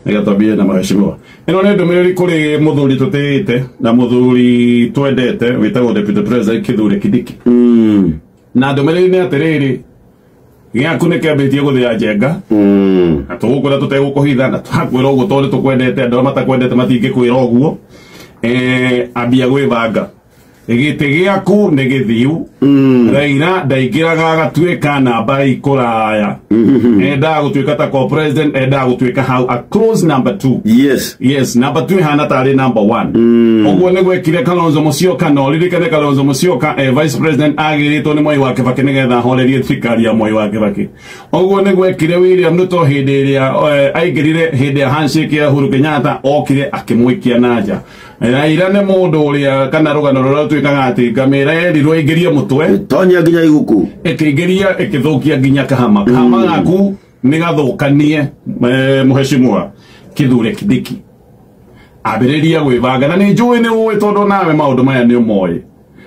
Nĩgetha na mheshimiwa. Ĩno nĩ ndũmĩrĩri kũrĩ mũthuri tũtĩĩte na mũthuri twendete wĩtagwo Deputy President Kithure Kindiki. Na ndũmĩrĩri nĩ atĩrĩrĩ, gĩaku nĩ kĩambĩtie gũthĩa njenga. Na tũgũkwĩra tũtegũkũhitha na twakwĩra ũguo tondũ tũkwendete, andũ arĩa matakwendete matingĩkwĩra ũguo. Ambia gwĩbanga. Gĩtĩ gĩaku nĩ gĩthiu. Raila ndaingĩraga agatuĩka namba ikũraya. Endaga gũtuĩka ta co-president, endaga gũtuĩka hau a close number 2. Yes. Yes, number 2 ihana tarĩ number 1. Ũguo nĩguo ekire Kalonzo Musyoka, na ũririkane Kalonzo Musyoka vice president agĩrĩtwo nĩ Mwai wa Kibaki nĩgetha ahorerie thirikari ya Mwai wa Kibaki. Ũguo nĩguo ekire William Ruto hĩndĩ ĩrĩa aingĩrire hĩndĩ ya handshake ya Uhuru Kenyatta, okire akĩmũikia na nja. Raila nĩ mũndũ ũrĩa kana rũgano rũrĩa rũtuĩkaga atĩ ngamĩra yerirwo ĩingĩrie mũtwe, Tonya nginya iguku, ĩkĩingĩria ĩkĩthũkia nginya kahama. Kahama gaku nĩ gathũkanie. Mheshimiwa Kithure Kindiki, ambĩrĩria gwĩbanga, na nĩ njũĩ nĩ ũĩ tondũ nawe maũndũ maya nĩ ũmoĩ.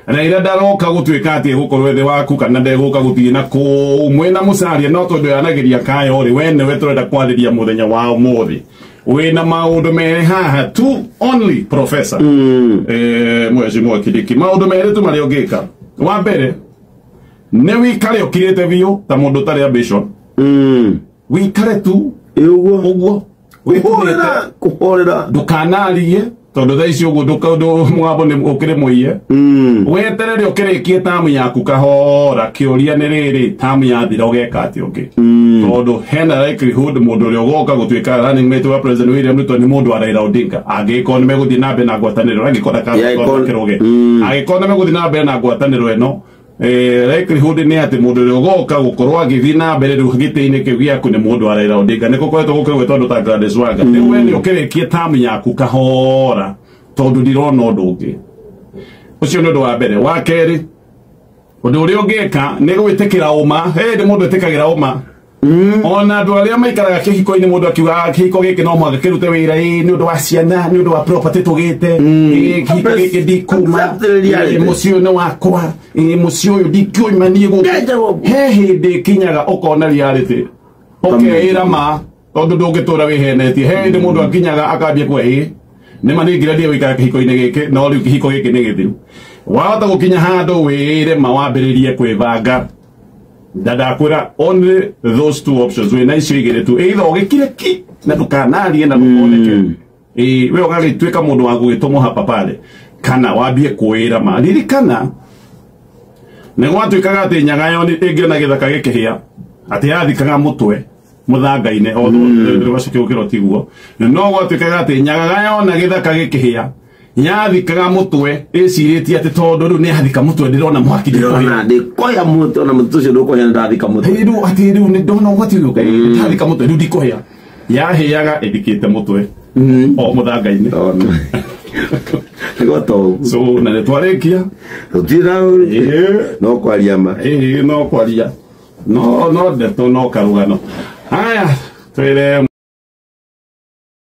Raila ndaroka gũtuĩka atĩ egũkorwo thĩ waku kana ndegũka gũthiĩ na kũu mwĩna Musalia, no tondũ yanagĩria kayo rĩ, we nĩwe tũrenda kwarĩria mũthenya wa ũmũthĩ. Wĩna maũndũ merĩ haha tu only, professor. Mheshimiwa Kindiki, maũndũ merĩ tu marĩa ũngĩka. Wa mbere nĩ wĩikare ũkirĩte biũ ta mũndũ ũtarĩ ambition. Wĩikare tu Ũguo ũguo kũhorera kũhorera, ndũkanarie tondũ thaa ici ũguo mũgambo nĩ ũkĩrĩ mũiye. Weterere ũkĩrĩkie tamu yaku kahora. Kĩũria nĩ rĩrĩ, tamu yathira ũgeka atĩa ũngĩ? Tondũ hena likelihood mũndũ ũrĩa ũgoka gũtuĩka running mate wa President William Ruto nĩ mũndũ wa Raila Odinga, angĩkorwo nĩ megũthiĩ na mbere na ngwatanĩro, angĩkorwo ndakakĩrũge, angĩkorwo nĩ megũthiĩ na mbere na ngwatanĩro ĩno, likelihood nĩ atĩ mũndũ ũrĩa ũgoka gũkorwo agĩthiĩ na mbere rĩu gĩtĩ-inĩ kĩu gĩaku nĩ mũndũ wa Raila Odinga. Nĩ gũkoretwo gũkĩgwetwo andũ ta Gladys Wanga. Rĩu we nĩ ũkĩrĩkie tamu yaku kahora, tondũ ndirona ũndũ ũngĩ. Ũcio nĩ ũndũ wa mbere. Wa kerĩ, ũndũ ũrĩa ũngĩka nĩ gwĩtĩkĩra ũma. He hĩndĩ mũndũ ĩtĩkagĩra ũma. Ona andũ arĩa maikaraga kĩhiko-inĩ, mũndũ akiuga kĩhiko gĩkĩ no mũhaka kĩrute wĩra, ĩ nĩ ũndũ wa ciana, nĩ ũndũ wa property tũgĩte, kĩhiko gĩkĩ ndikuma, mũciĩ ũyũ nĩ wakwa, mũciĩ ũyũ ndingĩoima niĩ gũkũ. He hĩndĩ ĩkinyaga ũkona reality, ũkeĩra ma, tondũ ndũngĩtũra wĩhenetie. He hĩndĩ mũndũ akinyaga akambia kuga, ĩ nĩ ma nĩngĩrendia gũikara kĩhiko-inĩ gĩkĩ, no rĩu kĩhiko gĩkĩ nĩ gĩthiru. Wahota gũkinya handũ wĩĩre ma, wambĩrĩrie kwĩbanga. Na ndakwĩra only those two options wĩna icio igĩrĩ tu, either ũgĩkire ki na ndũkanarie na ndũkoneke, ĩ we ũgagĩtuĩka mũndũ wa gũgĩtũmwo hapa pale, kana wambie kwĩra ma. Ririkana nĩ gwatuĩkaga atĩ nyaga yo ĩngĩona gĩthaka gĩkĩhĩa atĩ yathikaga mũtwe mũthanga-inĩ, although tiguo, no gwatuĩkaga atĩ nyaga yona gĩthaka gĩkĩhĩa yathikaga mũtwe ĩcirĩtie atĩ tondũ rĩu nĩ yathika mũtwe, ndĩrona mwaki. Ndĩrona ndĩkoya mũtwe, ona mũtwe ũcio ndũkũhĩa, ndathika mũtwe. Rĩu atĩ rĩu nĩ ndona ũgwati ũyũ, ndathika mũtwe, rĩu ndikũhĩa. Yahĩaga ĩthikĩte mũtwe o mũthanga-inĩ. Nĩguo to So na nĩ twarĩkia. Tũtirĩ na no kwaria ma. Ĩĩ, no kwaria, no ndeto, no karũgano. Haya, twĩre.